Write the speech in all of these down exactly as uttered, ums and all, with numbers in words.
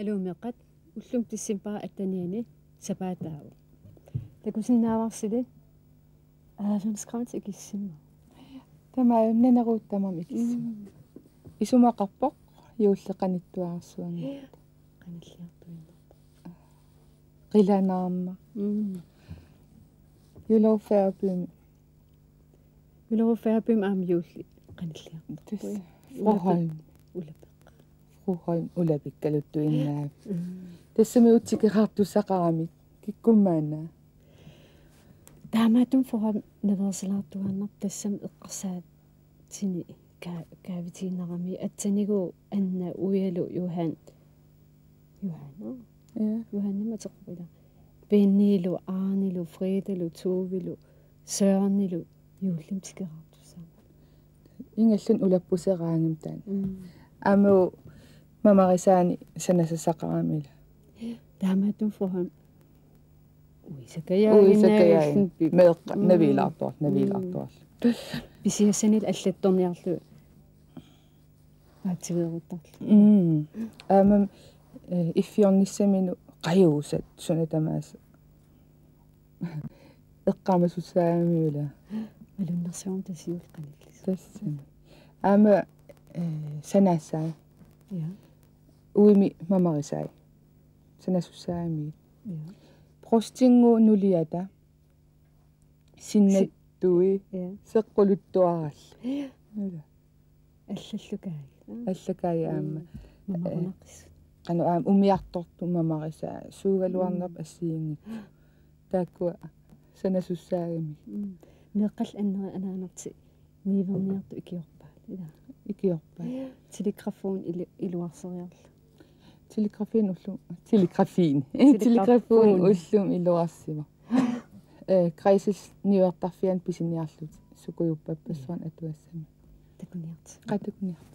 Ilumut meeqqat ullumi decembarip attenianni sapaataavoq. Takusinnaavarsi adventskransi ikissimavoq. Tamanna neruuttamam ikissimavoq. Mm. Isumaqarpoq juulli qanittuararsuanngortoq. Qanilliartuinnarpoq. Qilanaarma. Mm. Juleruffagerbymi. Juleruffagerbymi aamma juulli qanilliartoq. Tassa. Fru Holm. Ulapeq. Fru Holm ulapikkaluttuinnaavi. Mm. Tassami utikeraartussaqaramik. Kikkummaanna. Taamaattumik Fru Holm naveersilaartuaannarpoq tassami eqqarsaatini ka-, kaavitiinnarami atsanigu Anna uialu Johan. Johan, nå? Ja. Johanimik ateqarpoq ila. Bennilu, Arnilu, Fredalu, Tovilu, Sørenilu, juullimi tikeraartussaammat. Ingerlaannaq ulappuseraangami taanna. Mm. Aamma mamarisaani sanasassaqarami ila. Taamaattumik Fru Holm. Uisakajaa. Uisakajaa. Hinnaallun pi-, meeqqa, mm, naviilaartuarlu, mm, naviilaartuarlu. Pisiassanillu allattorniarlugu. Paatsiveeruttarlu. Mm. Aamma, eh, iffiornissaminut qajuusat suna tamaasa. Eqqaamasussaagami ila. Malunnersuarmi tassa juulli qanillisoq. Tassami. Aamma, eh, sanaassaaq. Ja. Uimi mamarisai. Sanasussaagami. Ja. Prostinnguup nuliata. Si-, sinnattui. Ja. Seqquluttuarallu. Ja. Ila. Allallukaaja. Allakaaja aamma. Mm. Mamarunaqis. Eh, qanoq aamma umiartortut mamarisaat suugaluarneq, mm, assigiinngitsut. Taakkua sanasussaagami. Mm. Meeqqallu annerit anaanartik niuerniartut ikiorpaat, ila. Ikiorpaat. Telegrafuni ilu-, iluarseriarlugu. Telegrafini ullu-, telegrafini. Telegrafuni. Telegrafuni ullumi iluarsivoq. Eh, Kreises niuertarfiani pisiniarlutik sukujuppappat, ja, soorlu atugassami. Takuniartigu. Qaa, takuniartigu.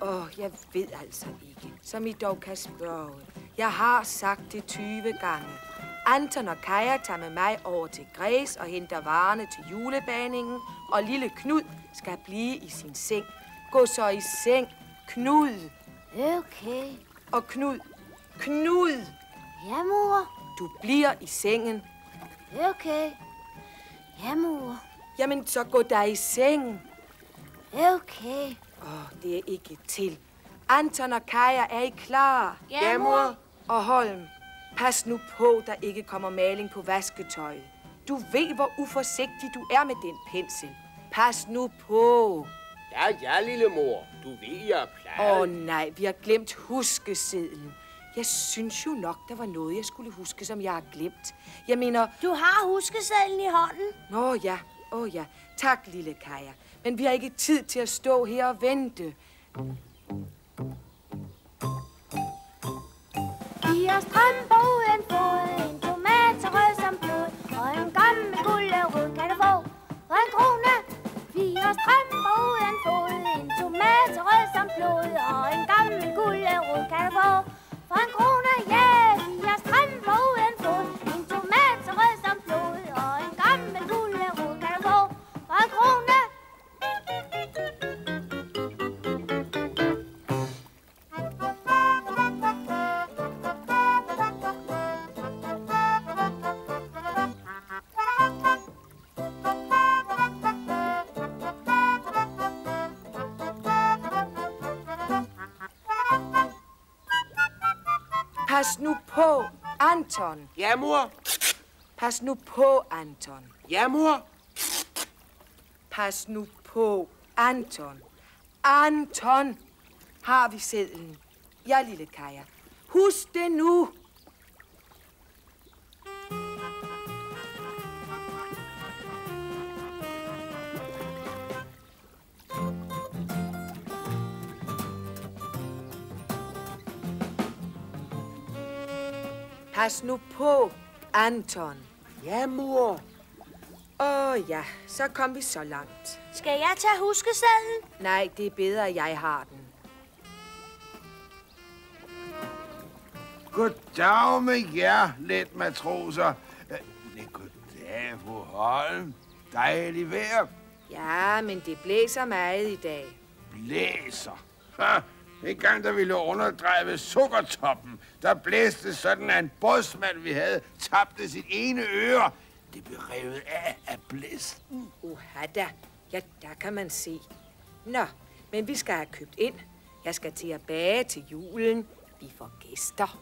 Åh, jeg ved altså ikke, som I dog kan spørge. Jeg har sagt det tyve gange. Anton og Kaja tager med mig over til Græs og henter varerne til julebagningen, og lille Knud skal blive i sin seng. Gå så i seng, Knud. Okay. Og Knud, Knud! Ja, mor. Du bliver i sengen. Okay. Ja, mor. Jamen, så gå da i seng. Okay. Åh, det er ikke til. Anton og Kaja, er I klar? Ja, mor. Og Holm, pas nu på, der ikke kommer maling på vasketøjet. Du ved, hvor uforsigtig du er med den pensel. Pas nu på. Ja, ja, lille mor. Du ved, jeg plejer. Åh nej, vi har glemt huskesedlen. Jeg synes jo nok, der var noget, jeg skulle huske, som jeg har glemt. Jeg mener... Du har huskesedlen i hånden. Nå ja, åh ja. Tak, lille Kaja. Men vi har ikke tid til at stå her og vente. Fire strømper uden fod, en tomat så rød som blod, og en gammel gulerod kan du få for en krone. Fire Strømper uden fod, en tomat rød som blod, og en gammel gulerod kan du få for en krone, ja, fire strømper uden fod, en tomat rød som blod, og en gammel gulerod kan du få for en krone. Pas nu på, Anton. Ja, mor. Pas nu på, Anton. Ja, mor. Pas nu på, Anton. Anton, har vi sedlen? Ja, lille Kaja. Husk det nu. Pas nu på, Anton. Ja, mor. Åh ja, så kom vi så langt. Skal jeg tage huskesedlen? Nej, det er bedre, at jeg har den. Goddag med jer, letmatroser. Øh, nej, goddag, fru Holm. Dejligt vejr. Ja, men det blæser meget i dag. Blæser? Ha! En gang, da vi lå under drejet ved Sukkertoppen, der blæste sådan, at en bådsmand, vi havde, tabte sit ene øre. Det blev revet af af blæsten. Uha da. Ja, der kan man se. Nå, men vi skal have købt ind. Jeg skal til at bage til julen. Vi får gæster.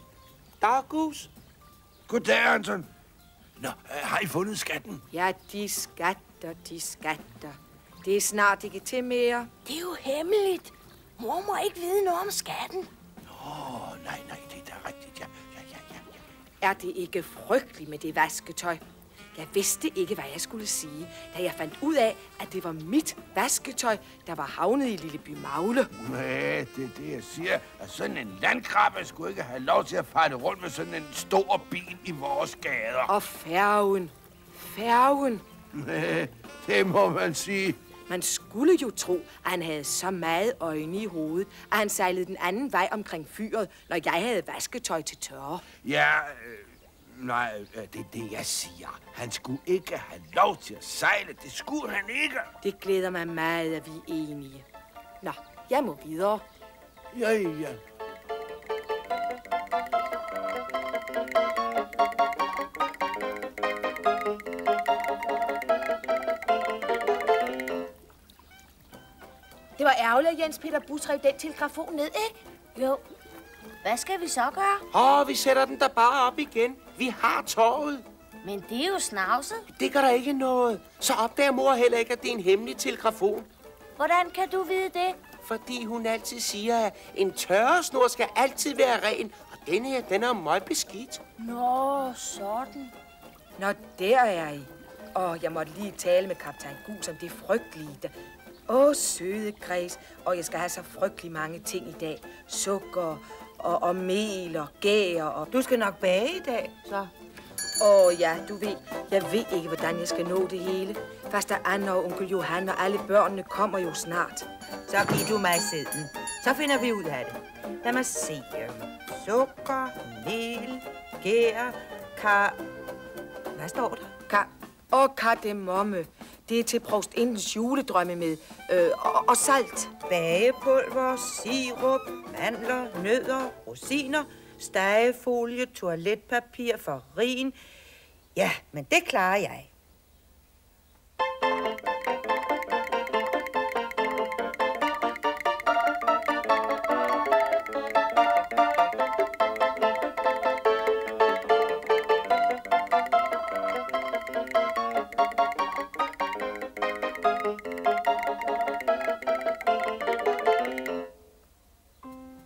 Dagus. Goddag, Anton. Nå, øh, har I fundet skatten? Ja, de skatter, de skatter. Det er snart ikke til mere. Det er jo hemmeligt. Mor må ikke vide noget om skatten. Nå, nej, nej, det er da rigtigt. Ja, ja, ja, ja, ja. Er det ikke frygteligt med det vasketøj? Jeg vidste ikke, hvad jeg skulle sige, da jeg fandt ud af, at det var mit vasketøj, der var havnet i Lilleby Magle. Nej, det er det, jeg siger, at sådan en landkrabbe skulle ikke have lov til at farte rundt med sådan en stor bil i vores gader. Og færgen. Færgen. Nej, det må man sige. Man skulle jo tro, at han havde så meget øjne i hovedet, at han sejlede den anden vej omkring fyret, når jeg havde vasketøj til tørre. Ja, øh, nej, øh, det er det, jeg siger. Han skulle ikke have lov til at sejle. Det skulle han ikke. Det glæder mig meget, at vi er enige. Nå, jeg må videre. Ja, ja. Det var ærgerligt, at Jens Peter Busch rev den telefon ned, ikke? Jo. Hvad skal vi så gøre? Åh, vi sætter den da bare op igen. Vi har toget. Men det er jo snavset. Det gør der ikke noget. Så opdager mor heller ikke, at det er en hemmelig telefon. Hvordan kan du vide det? Fordi hun altid siger, at en tørresnor skal altid være ren, og denne her, den er meget beskidt. Nå, sådan. Nå, der er I. Og jeg måtte lige tale med kaptajn Gus om det frygtelige, der... Åh, søde Græs, og jeg skal have så frygtelig mange ting i dag. Sukker og, og mel og gær og... Du skal nok bage i dag, så. Åh ja, du ved, jeg ved ikke, hvordan jeg skal nå det hele. Faster Anna og onkel Johan og alle børnene kommer jo snart. Så giv du mig sæden. Så finder vi ud af det. Lad mig se. Øhm, sukker, mel, gær, ka... Hvad står der? Ka... Og kardemomme. Det er til provstindens juledrømme med. Øh, og, og salt. Bagepulver, sirup, mandler, nødder, rosiner, stegefolie, toiletpapir, farin. Ja, men det klarer jeg.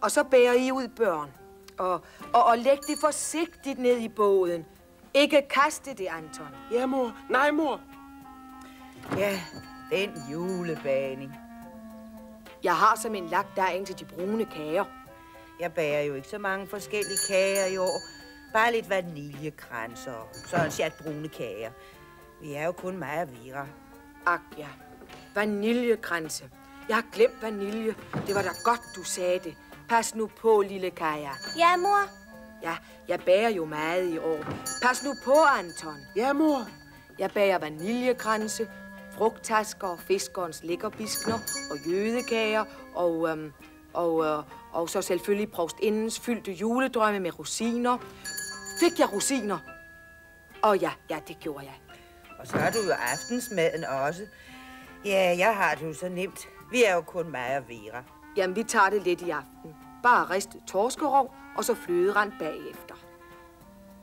Og så bærer I ud, børn. Og, og, og læg det forsigtigt ned i båden. Ikke kaste det, Anton. Ja, mor. Nej, mor. Ja, den julebagning. Jeg har som en lagt dejen til de brune kager. Jeg bager jo ikke så mange forskellige kager i år. Bare lidt vaniljekranser og så en sjat brune kager. Vi er jo kun mig og Vera. Ak, ja. Vaniljekranse. Jeg har glemt vanilje. Det var da godt, du sagde det. Pas nu på, lille Kaja. Ja, mor. Ja, jeg bager jo meget i år. Pas nu på, Anton. Ja, mor. Jeg bager vaniljekranse, frugttasker, fiskerens lækkerbiskner og jødekager og, øhm, og, øh, og så selvfølgelig provstindens fyldte juledrømme med rosiner. Fik jeg rosiner? Åh ja, ja, det gjorde jeg. Og så har du jo aftensmaden også. Ja, jeg har det jo så nemt. Vi er jo kun mig og Vera. Jamen, vi tager det let i aften. Bare ristet torskerov, og så fløderand bagefter.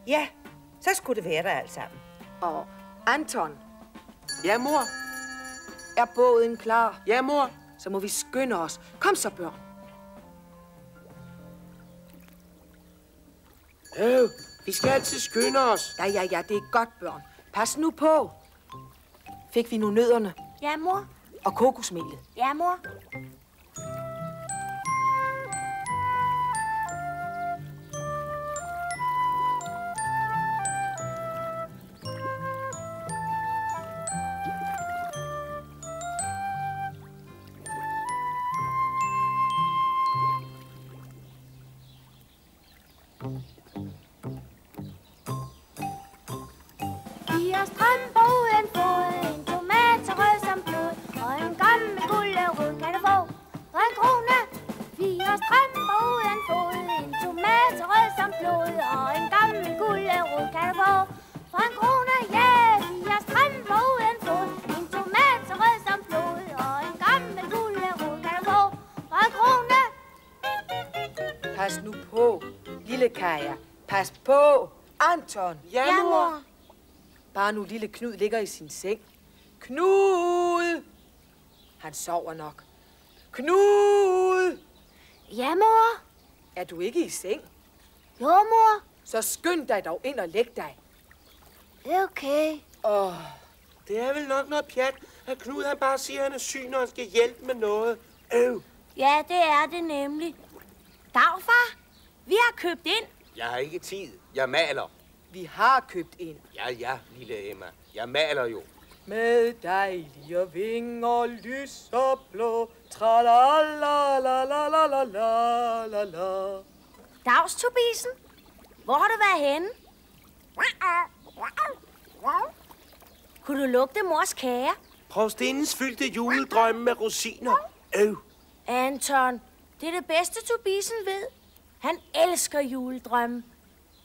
Ja, så skulle det være der alt sammen. Og Anton, ja, mor. Er båden klar? Ja, mor. Så må vi skynde os. Kom så, børn. Øh, vi skal altid skynde os. Ja, ja, ja, det er godt, børn. Pas nu på. Fik vi nu nødderne? Ja, mor. Og kokosmælet? Ja, mor. Fire strømper uden fod, en tomat så rød som blod, og en gammel gulerod kan du få for en krone. Fire strømper uden fod, en tomat så rød som blod, og en gammel gulerod kan du få for en krone. Ja, fire strømper uden fod, en tomat så rød som blod, og en gammel gulerod kan du få for en krone. Pas nu på, lille Kaja. Pas på, Anton. Ja, mor. Bare nu lille Knud ligger i sin seng. Knud! Han sover nok. Knud! Ja, mor. Er du ikke i seng? Jo, mor. Så skynd dig dog ind og læg dig. Okay. Åh. Det er vel nok noget pjat, at Knud han bare siger, at han er syg, når han skal hjælpe med noget. Øv. Ja, det er det nemlig. Dagfar, vi har købt ind. Jeg har ikke tid. Jeg maler. Vi har købt ind. Ja, ja, lille Emma. Jeg maler jo. Med dejlige vinger lyseblå. Tralala. Dags, Tubissen. Hvor har du været henne? Kunne du lugte mors kager? Provstindens fyldte juledrømme med rosiner. Øv. Anton, det er det bedste, Tubissen ved. Han elsker juledrømme.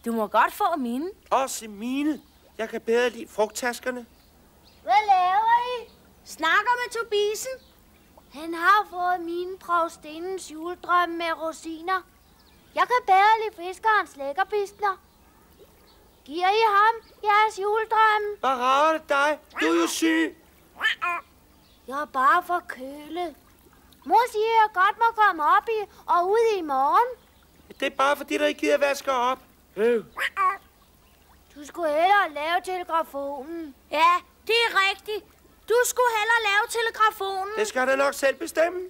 Du må godt få mine. Også mine. Jeg kan bedre lide frugttaskerne. Hvad laver I? Snakker med Tubissen. Han har fået mine provstindens juledrømme med rosiner. Jeg kan bedre lide fiskerens lækkerbiskner. Giver I ham jeres juledrømme? Hvad rager det dig? Du er jo syg. Jeg er bare forkølet. Mor siger, jeg godt må komme op i og ud i morgen. Det er bare fordi, der ikke gider vaske op. Øh. Du skulle hellere lave telegrafonen. Ja, det er rigtigt. Du skulle hellere lave telegrafonen. Det skal han nok selv bestemme.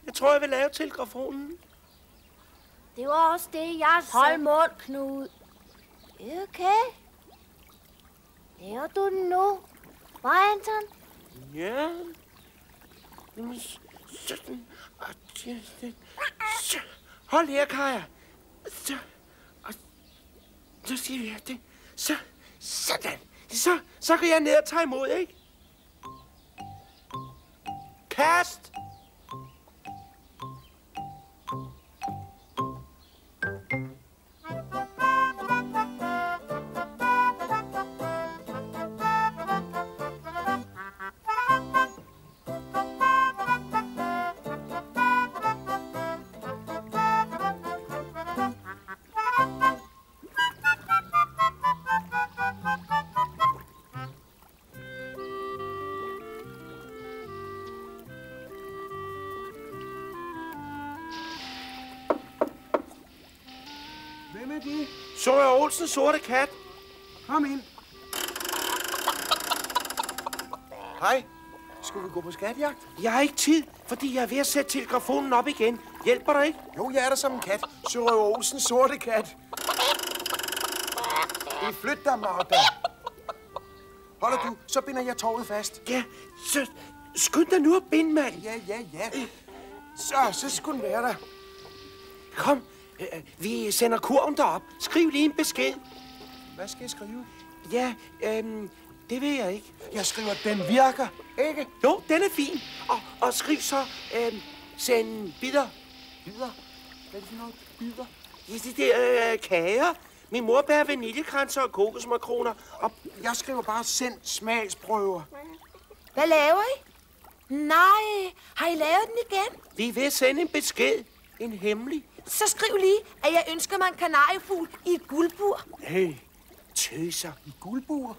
Jeg tror, jeg vil lave telegrafonen. Det var også det, jeg sagde. Hold mund, Knud. Okay. Laver du den nu? Hvad, Anton? Ja. Jamen, s-, sådan. Og det, det. Så. Hold her, Kaja. Så. Og så siger vi det. Så. Sådan. Så, så går jeg ned og tager imod, ikke? Kast! Hvem er det? Sørøver Olsens sorte kat. Kom ind. Hej. Skulle vi gå på skattejagt? Jeg har ikke tid, fordi jeg er ved at sætte telegrafonen op igen. Hjælper dig ikke? Jo, jeg er der som en kat. Sørøver Olsens sorte kat. Flyt dig, Magda. Holder du, så binder jeg toget fast. Ja, så skynd dig nu at binde, mand. Ja, ja, ja. Så, så skulle den være der. Kom, øh, vi sender kurven derop. Skriv lige en besked. Hvad skal jeg skrive? Ja, øhm, det ved jeg ikke. Jeg skriver, den virker, ikke? Jo, den er fin. Og, og skriv så, øhm, send bidder. Bidder? Hvad er det for noget? Bidder? Ja, det der øh, kager. Min mor bærer vaniljekranse og kokosmakroner. Og jeg skriver bare, send smagsprøver. Hvad laver I? Nej, har I lavet den igen? Vi er ved at sende en besked. En hemmelig. Så skriv lige, at jeg ønsker mig en kanariefugl i et guldbur. Hey, tøser. I guldbur?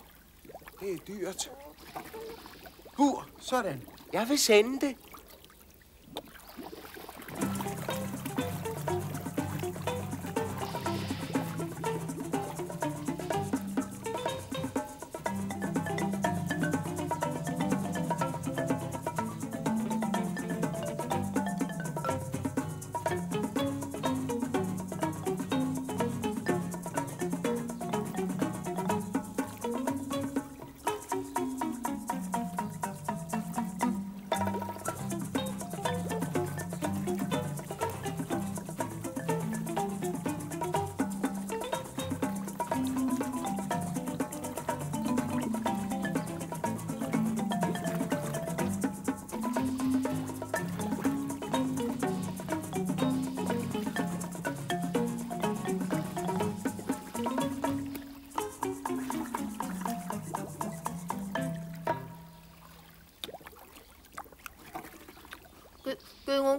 Det er dyrt. Bur, sådan. Jeg vil sende det.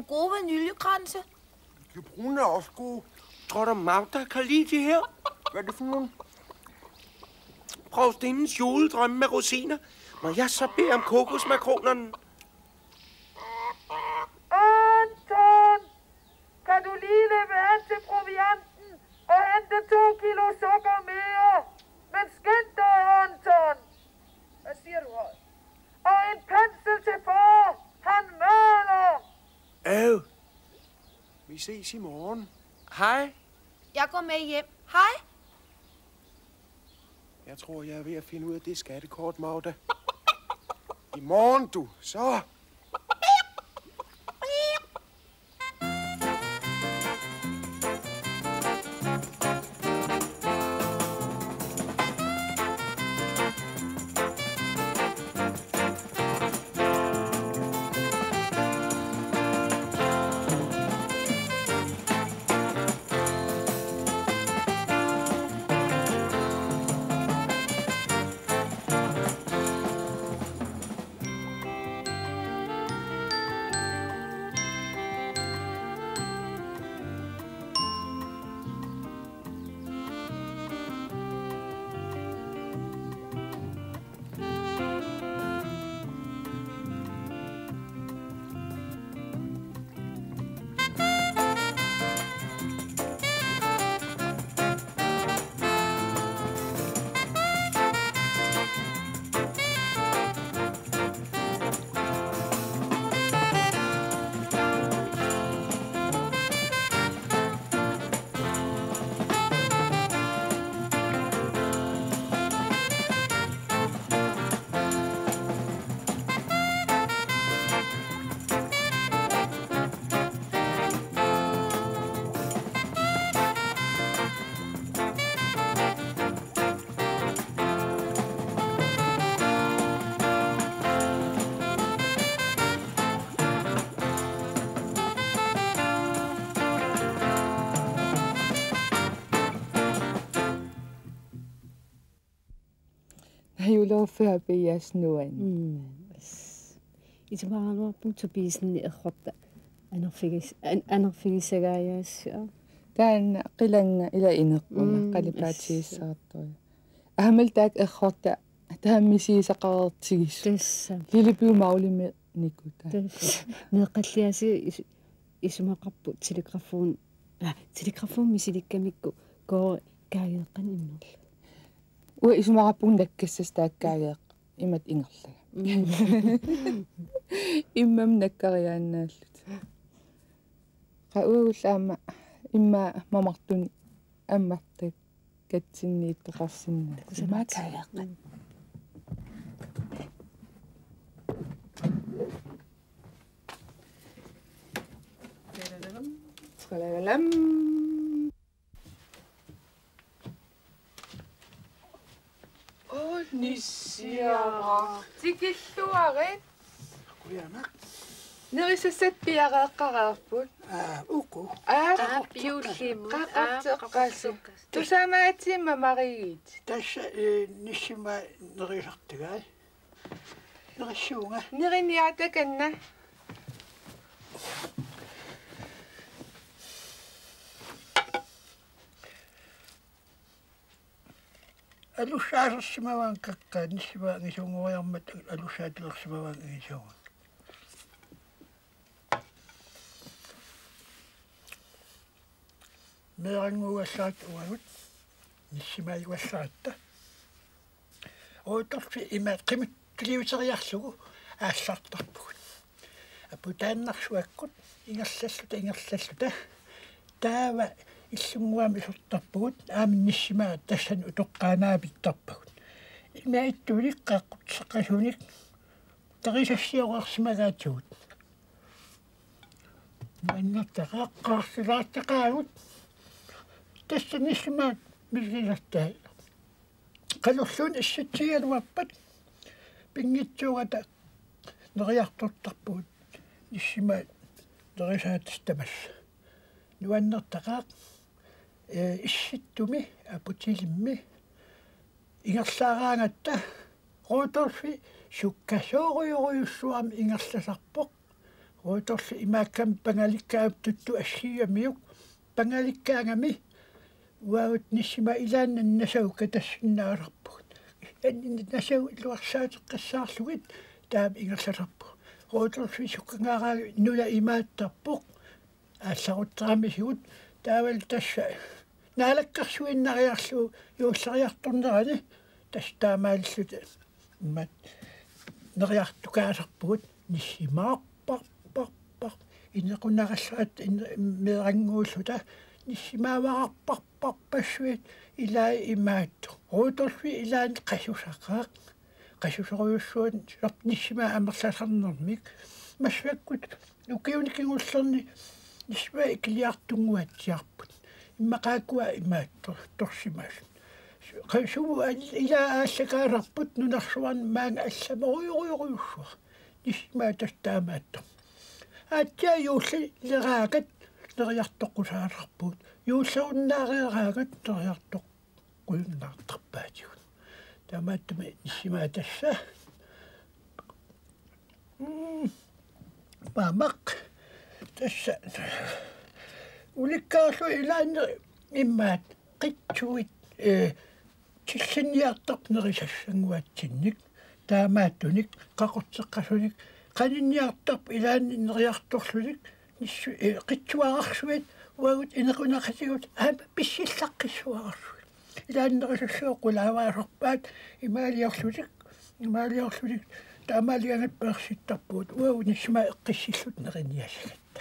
Gode vaniljekranse. De brune er også gode. Tror du, Magda kan lide de her? Hvad er det for nogen? Provstindens juledrømme med rosiner. Må jeg så bede om kokosmakronerne? Anton! Kan du lige løbe hen til provianten og hente to kilo sukker mere? Men skynd dig, Anton! Hvad siger du, Høj? Og en pensel til far! Han maler! Øv. Vi ses i morgen. Hej. Jeg går med hjem. Hej. Jeg tror, jeg er ved at finde ud af det skattekort, Magda. I morgen, du. Så. Najulorfia pias nuan. Mm. Isumaqaraluarpunga Tobiassen errorta anerfigis-, an-, anerfigissagaajaassua. Taanna qilannga ila inerpunga, mm, qalipaatigissaartoq. Aammalu taakku errorta taama misigisaqareertigisut. Tassa. Lillebiu Maglimi nikutaa. Tassa. Meeqqalliaasiit is-, isumaqarput telegrafun-, ah, telegrafun misilikkamikku koorit kaageeqqanik immerlugit. Uanga isumaqarpunga nakkassasut taakku kaageeq-, imatut ingerlagaq. Mm. Immamut nakkariaannaalluta. Qaa uagullu aamma immaqa mamartunik ammartakatsinniittoqarsinnaavoq. Takusapaat. Imaattoq. Mm. Qalalalam. Uu, nissiaraq. Tikilluarit. Qujanaq. Nerisassat piareeqqareerput. Aa, uku. Aa, aa, piullimut. Qaqorteqqasi. Aa, qaqorteqqasi. Tusaamaatigut mamariit. Tassa, ee, nissimaat nerisartagai. Nerissuunga. Neriniartakanna. Alussaasersimavaanga kakkaak, nissimaat angisuunngoriarmat alussaatilersimavaanga angisuunngormat. Meerannguugassaratta uagut, nissimaajugassaratta. Rudolfi ima qimuttiliuteriarlugu aallartarpugut. Aputaannarsuakkut ingerlalluta, ingerlalluta. Taava illunnguamik isertarpugut, aamma nissimaat tassani utoqqaat naapittarpagut. Imaattunik qaqorteqqasunik tarisassioreersimagaatigut. Nuannertaqaaq, qaarsilaartaqaagut. Tassa nissimaat millilertai. Qanorluunniit issitsigigaluarpat pinngitsoorata neriartortarpugut nissimaat nerisaatissat tamassa. Nuannertaqaaq, ee, issittumi aputilimmi ingerlaaraangatta Rudolfi sukkasoorujorujussuarmik ingerlasarpoq. Rudolfi imaakkami pangalikkaangami tuttu assigiigamiuk. Pangalikkaangami uagut nissimaat ilaanni nasagukka tassinnaasarpugut. Anni nasagukka iluarsaateqqissaarlugit taama ingerlasarpugut. Rudolfi sukkangaaraangat nuna imaattarpoq. Aallaruttaramisigit taavalu tassa naalakkersuinnariarlugu juulleriartornerani tassa taamaalilluta imaat neriartukaasarpugut nissimaarparparpar. Inequnarassaratta ine-, meerannguulluta nissimaavararparparpassuit ilai imaattoq. Rudolfi ilaanni qasusaqaaq. Qasusorujussuaq nissimaat amerlasarnermik. Massakkut ukiuni kingullerni nissimaat ikiliartunnguatsiarput. Immaqaakkua imaattoq torsimasut. Qa-, sumut al-, ilaa aallakaasarput nunarsuarmi maanga allamorujorujorujussuaq. Nissimaat tassa taamaattoq. Aatsaat juullileraangat neriartoqqusaasarpugut. Juullerunnaareeraangat neriartoq- qujanartarpaatigut. Taamaattumik nissimaat tassa. Mm. Mamaq. Tassa. Ulikkaarlu ilaanni imaat qitsuit, ee, tillinniartarput nerisassannguatsinnik. Taamaattunik, qaqorteqqasunik, qaninniartarput ilaanni neriartorlutik, nissu-, ee, qitsuararsuit, uagut inequnaqatigut, aamma pissillaqqissuararsuit. Ilaanni nerisassat qulaavaasorpaat, imaaliorlutik, imaaliorlutik, taamaaligaangatta peersittarpugut, uagut nissimaat eqqissillutik neriniassagatta.